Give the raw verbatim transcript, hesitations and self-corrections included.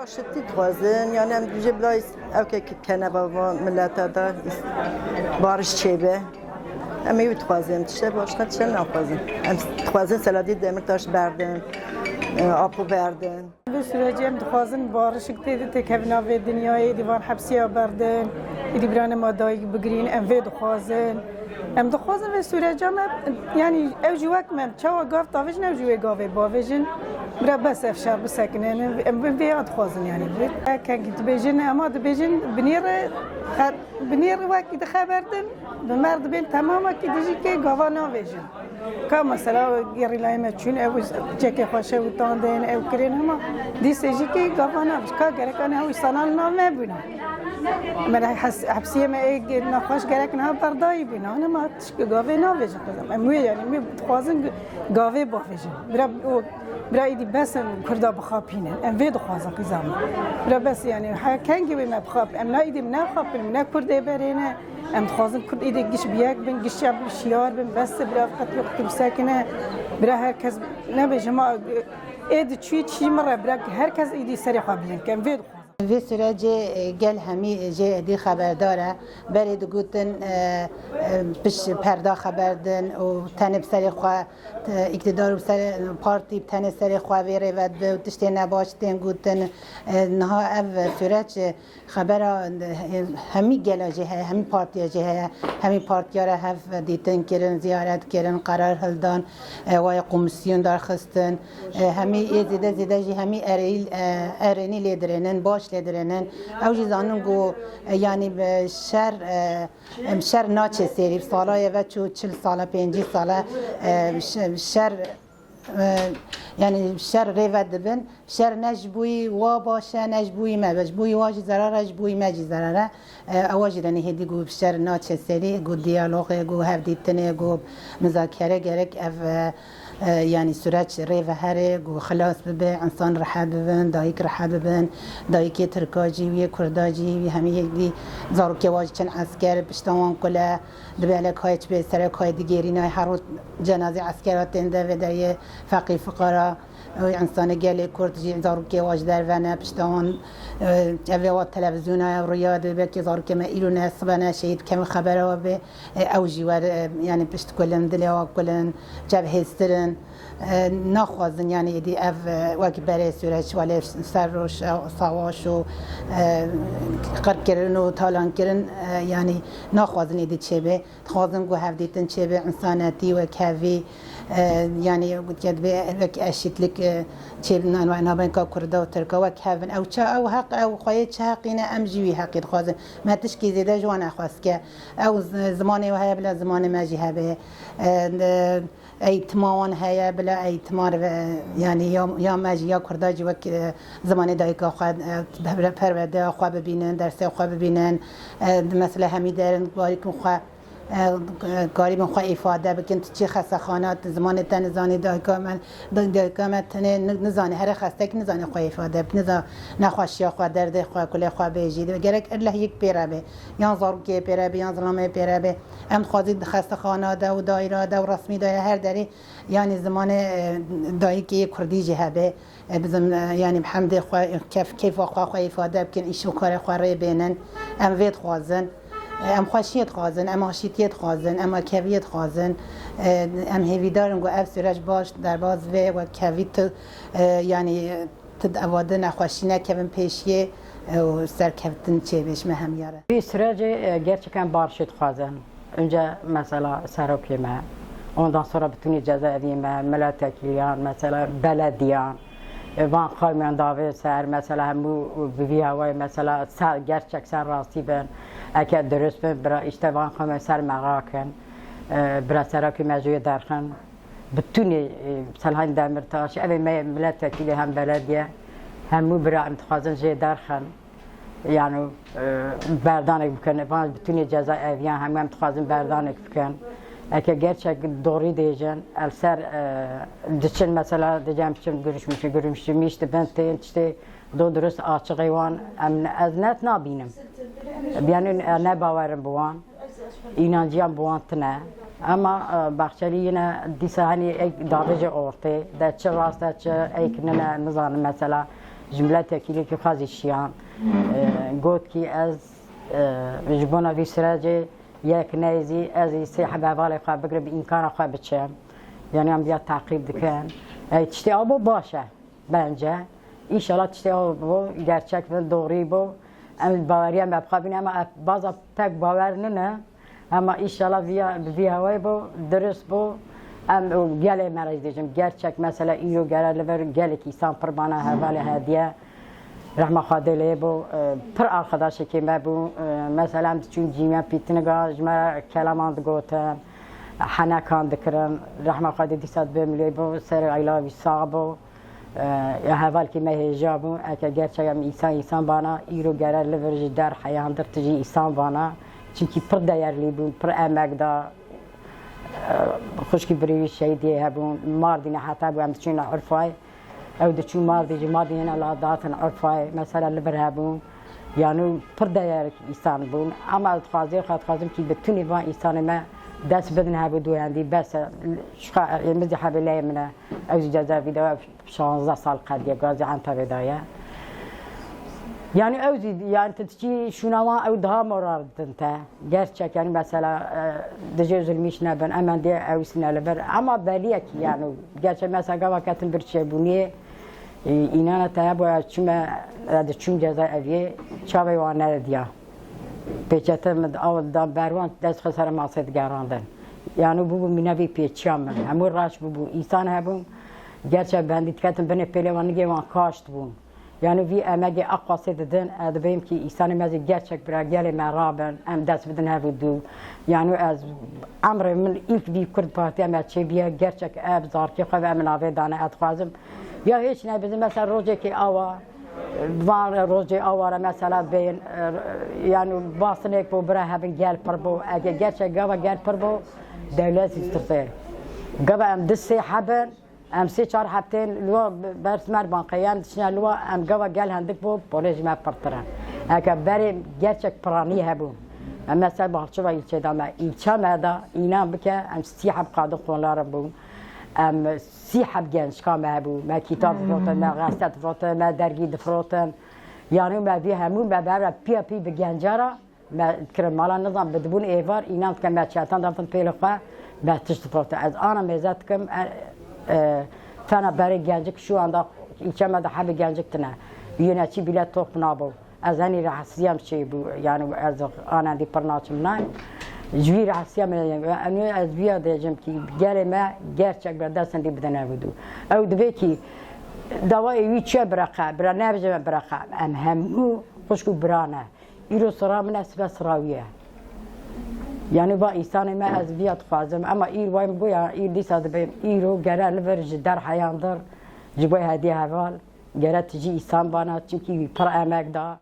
Aşitî dixwazin, yani em dibêjin bila îs-, ew ke kene bava mileta da îs-, bariş çêbe. Em ê wî dixwazin, em tişte başqa tişte naxwazin. Em dixwazin Selahattin Demirtaş berdin, e, Apo berdin. Vê sürecê em dixwazin barişik tê de têkevin navê dinyayê, êdî van hepsiya berdin, êdî birane ma dayik bigirîn, em vê dixwazin. Em dixwazin vê süreca me, yanî ew jî wek me, çawa gav davêjin, ew jî wê gavê bavêjin. Bira bes ev şer bisekinin, em vê, em vê ya dixwazin, yanî vê. Kengî dibêjin, ema dibêjin binêre, xe-, binêre wekî dixeberdin, bi mer dibên temamekî dijî kê gava navêjin. Ka mesela gerîlayê me çûn, ew çekê xwe şewitandin, ew kirin, hema dîsê jî kê gava navêjin. Ka gerek ane ew îsana li nav me bûne. Me re hes-, hepsiyê me ê nexweş gerek niha berdayî bûne. Hema Tişkî gavê navêjin qizam. Em wê, yanî, wê dixwazin g-, gavê bavêjin. Bira o, bira êdî bes in Kurda bixapînin. Em vê dixwazin qizam. Bira bes, yanî, he, kengî wê me bixap-, em na êdî ne xapin, ne Kurd ê berê ne. Em dixwazin Kurd êdî giş bi yek bin, giş ya bi şiyar bin, bes e, bira qet wextî bisekine. Bira her kes nebêje ma, ê diçûyî çî min re, bira her kes êdî serê xwe bilind ke. Em vê dixwazin. Vê sürecê, e, gel hemî jê êdî xeberdar e. Berê digotin, e, e, piş perda xeber din û tenê bi serê xwe, e, îktidar û ser, partî bi tenê serê xwe vê rê ve dibe û tiştê nebaş tên gotin, e, niha ev süreç, e, xebera, e, hemî gela jê heye, hemî partiya jê heye, hemî partiya re hev dîtin kirin, ziyaret kirin, qerar hildan, e, wayê komîsyon derxistin. E, hemî ê zêde zêde jî hemî erênî, e, erênî lê dirênin, baş lê dirênin. Ew jî zanin ku, e, yanî, e, şer, e, em şer naçe sêrî. Sala ye ve çû çil sala, pêncî sala, e, ş-, şer, e, yanî şer rê ve dibin. Şer ne ji boyî wa baş e, ne ji boyî me baş. Ji boyî wa jî zerar e, ji boyî me jî zerar e. E, ewa jî re nihêdî ku şer naçe serî, ku diyalogê, ku hevdîtinê, ku muzakere gerek ev, e, e, yanî süreç rê ve here, ku xilas bibe, insan rehet bibin, dayik rehet bibin, dayikê Tirka jî, wî Kurda jî, wî hemî yek dî zarokê wa jî çin esker, pişta wan kule, dibe hele kayê çi bê sere kayê digêrî, nayê her roj cenazê eskera tên de vê derê feqîr fiqara. Ew însanê gelê Kurd jî zarokê wa ji derve ne, pişta wan, e, ev ê wa televizyona ye, rûya dibê belkî zarokê me îro ne, sibe ne, şehîd kevin xebera wa bê, e, ew jî wer, e, yanî pişt kulin, dilê wa kulin, cevhêztirin, e, naxwazin yanî êdî ev, e, wek berê süreç welê ser roj, e, savaş û, e, qirkirin û talankirin, e, yanî naxwazin êdî çêbê. Dixwazin ku hevdîtin çêbe, însanetî, wekhevî, e, yanî gotiye dibe wek eşîtlik, e, çêbe navbeyna Kurda û Tirka wekhevin. Ew çi, ew heq, ew xweyê çi heqî ne, em jî wî heqî dixwazin. Me tişkî zêde ji wan nexwest ke ew z-, zimanê we heye bila zimanê me jî hebe. E, e, eğitima wan heye bila eğitima re ve, yanî ya, ya me jî ya Kurda jî wek, e, zimanê dayika xwe, e, perwe-, perwerdeya xwe bibînin, dersê xwe bibînin. E, mesela hemî derin barîkin xwe e, karîbin xwe îfade bikin, tu çi xestexana, tu zimanê te nizanî, dayika me, da-, dayika me tenê ni-, nizanî, here xestek nizanî xwe îfade bikin, niza-, nexweşiya xwe, derdê xwe, kulê xwe bêjî. Dibe gerek illeh yek pê re bê, yan zarokê pê re bê, yan zilamê pê re bê. Em dixwazî di xestexana de û daîra de û resmî de ya her derê, yanî zimanê, e, dayikê kurdî jî hebe. E, bizim, e, yanî bi hemdê xwe, kef-, keyfa xwe, xwe îfade bikin, îş û karê xwe rê bênin. Em vê dixwazin. E, em xweşiyê dixwazin, em aşîtiyê dixwazin, em wekheviyê dixwazin. E, em hêvîdar in ku ev süreç baş derbas bê, wekhevî tu, e, yanî tu di eva de nexweşî nekevin pêşiyê, e, û serkeftin çêbê ji me hemiya re. Vî sürecê, e, gerçekten barişê dixwazin. Önce mesela serokê me, ondan sonra bütünî cezaevî me, milletvekiliyan, mesela belediyan, e, van qewmiyan davê ser, mesela hemû bi vî hewayê, mesela ser, gerçek ser rastî bin, eke dirust bin, bira işte van qewmiyan ser mexa kin, e, bira serokê me jê derxin, bütünî, e, Selahattin Demirtaş, ev ê me milletvekili hem belediye, hemû bira em dixwazin jê derxin. Yani, e, berdanek bikin. Van bütünê cezaeviyan hemû em dixwazin berdanek bikin. Eke gerçek doğru dêjin, el ser, e, diçin mesela, diyeceğim, biçin görüşmüşü, görüşmüşü, işte ben tên, işte do dürüst açığı wan, em, ez net nabînim. Yani, e, ne bawerim bi wan. Înanciyan bi wan tine. Ema, e, Bahçeli yine dîsa hani ek davêje ortê, de çi rast e, çi ek nine, nizanim mesela. Ji miletekî lêkî xwe zî şiyan. E, got kî ez, e, ji bona vî sirecê yek neyzî, ez ê sê heb hevalê xwe bigrim, bi îmkana xwe biçim. Yani em viya teqîb dikin. Ey tiştê aw bû baş e bence. Înşallah tiştê aw bû, gerçek bin, doğrî bû. Em baweriya me bi xwe bîne, ema ev baza pek bawer nine. Ema înşallah viya, bi vî hewayê bû, dirist bû. Em û gelê me re jî dêjim. Gerçek mesela îro gere li vir gelek îsan pir bana hevalê hediye. Rehma Xwedê lê bû, e, pir arxedaşekê me bû. E, mesela em diçûn cîmiya pîtiniga ji me re kelaman digotin, henekan dikirin. Rehma Xwedê dîsa dibêm lê bû, serê ayla wî sax bû. E, ya hevalkî me hêja bû, eke gerçek em îsan îsan bana, îro gere li vir ji der heyandir tu jî îsan bana. Çimkî pir değerlî bûn, pir emek da. E, xwişkî birî wî şehîdiyê hebûn, Mardînê heta bû em diçûne Urfayê. Ew diçû Mardî, ji Mardî hêna la datin Urfayê. Mesela li vir hebûn. Yani pir değerlî îsan bûn. Ama ez dixwazim, xwe dixwazim kî bi tunî van îsanê me dest bidin hebû duhendî. Bes e, şixa, e, min zî hebê leyê min e. Ew zî cezaevî de şanzdeh sal qediye, gazî Entebê daye. Yani ew zî, yani tu diçî şûna wan ew daha moral din te. Gerçek yani mesela, e, dijê zulmîş nebin, em endê ew sine li vir. Ama beliyek yani, gerçek mesela gava ketin bir çêbûniyê, e, înana te hebû, ez çûme, ez diçûm cezaeviyê, çavê wan nediya. Pêçete min aw dan berwan, dest xwe ser masê digerandin. Yani bûbû mîna vî pêçiya min. Hemû raş bûbû. Însan hebûn, gerçek bendî diketin binê pêlê wan, nigê wan kaşt bûn. Yani vî emegê Aqasê didin, ez dibêm kî însanê me zî gerçek bira gelê me rabin, em dest bidin hev û dû. Yani ez emrê min ilk vî Kurd Partiya me çêbiye, gerçek ev zarkê xwe ve min avê dane, ez dixwazim. Ya hiç nebizin, mesela rojekê awa, van rojê awa re mesela bên, e, yani basinek bo bira hebin gel pir bo. Ege gerçek gava gel pir bo, dewlet zî tirsê. Gava em du sê hebin, em sê çar hefteyên li wa ber Merbanqê em diçine li wa, em gava gel hindik bo, polê ji me pirtir in. Eke berê gerçek piranî hebû. Em mesela Balçova îlçê de me, îlça me de, înan bike, em sî heb qadin xwendar bûn. Em sî heb gençka me hebû. Me kîtab difirotin, me gazete difirotin, me dergî difirotin. Yani me vî hemû me bera piya pî bi genca re me dikirin mala, nizam bidibûn êvar, înan dike me çetan dafin pêlê xwe, me tişt difirotin. Ez ana mêze dikim, e, e, fena berê gencik şu anda îlçe me de hebê gencik tine. Yöneçî bile top nabû. Ez henî rahatsiziyam çêbû, yani ez anendî pir naçim nayê. Ji wî rahatsiya min, yani ez viya dêjim kî gelê me gerçek bira destên dî bidin hev û dû. Ew divê kî dawayê wî çi ye bireqe, bira nebêje me bireqe. Em hemû xwişk û bira ne. Îro sira min e, sibe sira wî ye. Yani va însanê me ez viya dixwazim, ema îr way min goya, îr dîsa dibêm, îro gere li vir ji der heyandir, ji bo hediye heval, gere tu jî însan bana, çimkî wî pir emek da.